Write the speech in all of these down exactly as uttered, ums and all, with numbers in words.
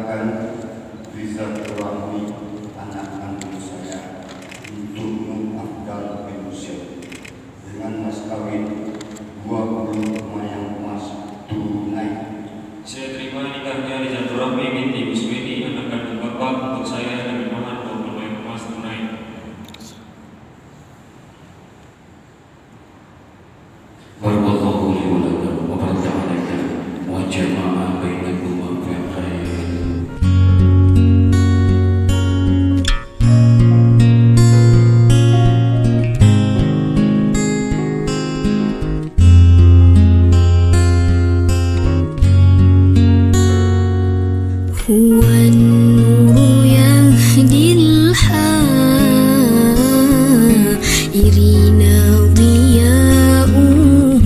Rizatul Rahmi, anak kandung saya, untuk Nur Afdal bin Husain, dengan mas kawin dua puluh mayang emas tunai. Saya terima nikahnya Rizatul Rahmi binti Muswini, anak kandung Bapak, untuk saya dengan mahar dua puluh mayang emas tunai. Barakallahu li wa lakum wa baraka alaina wa jama'a bainakuma fil khair. هو النور يهدي الحائرين ضياؤه،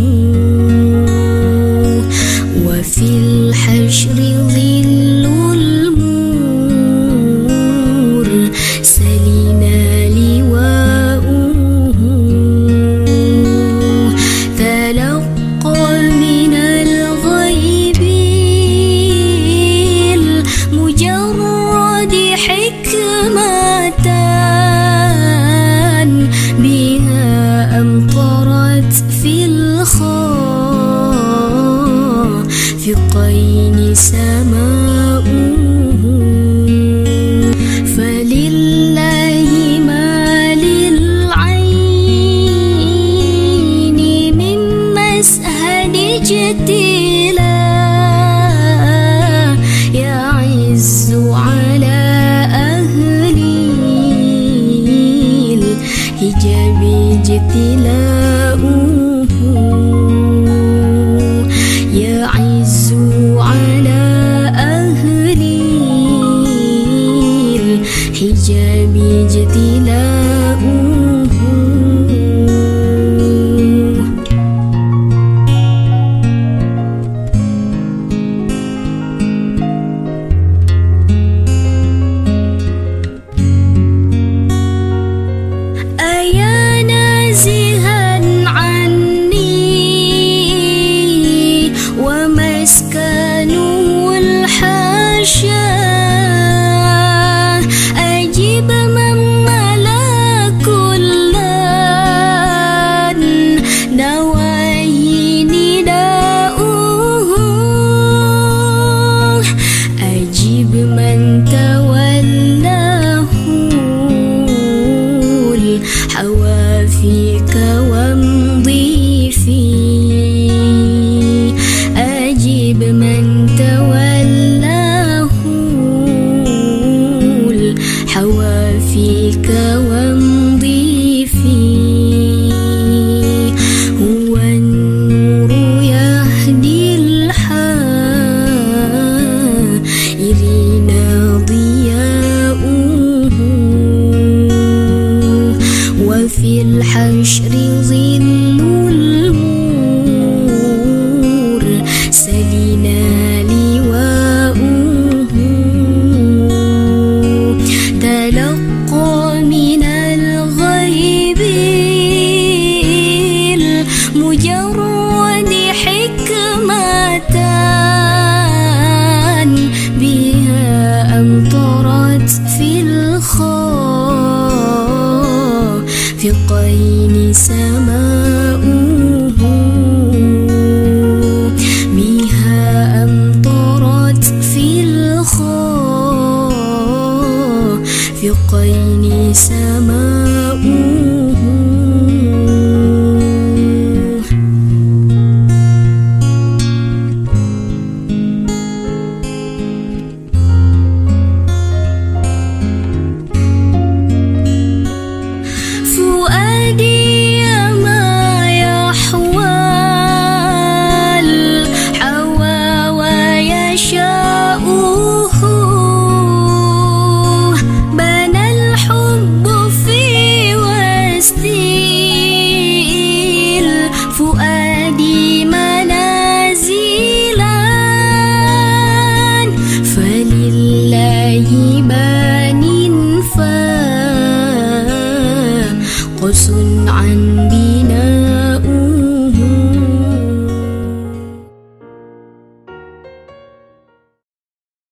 وفي الحشر ظل المرسلين لواؤه. تلقى من الغيب المجرد حكمة بها أمطرت في الخافقين سماؤه. فلله ما للعين من مشهد اجتلاه، يعز على أهل الحجاب اجتلاؤه، يعز على أهل الحجاب اجتلاؤه. أيا نازها عني ومسكنه الحاشا، أجب من ملا كل النواهي نداؤه. أجب من تولاه الحوافي كومضيفي. أجب من تولاه الحوافي كومضيفي. هو النور يهدي الحائرين ضياؤه، وفي الحشر ظل المرسلين لواؤه. تلقى من الغيب المجرد حكمة بها أمطرت في الخافقين سماؤه، بها أمطرت في الخافقين سماؤه.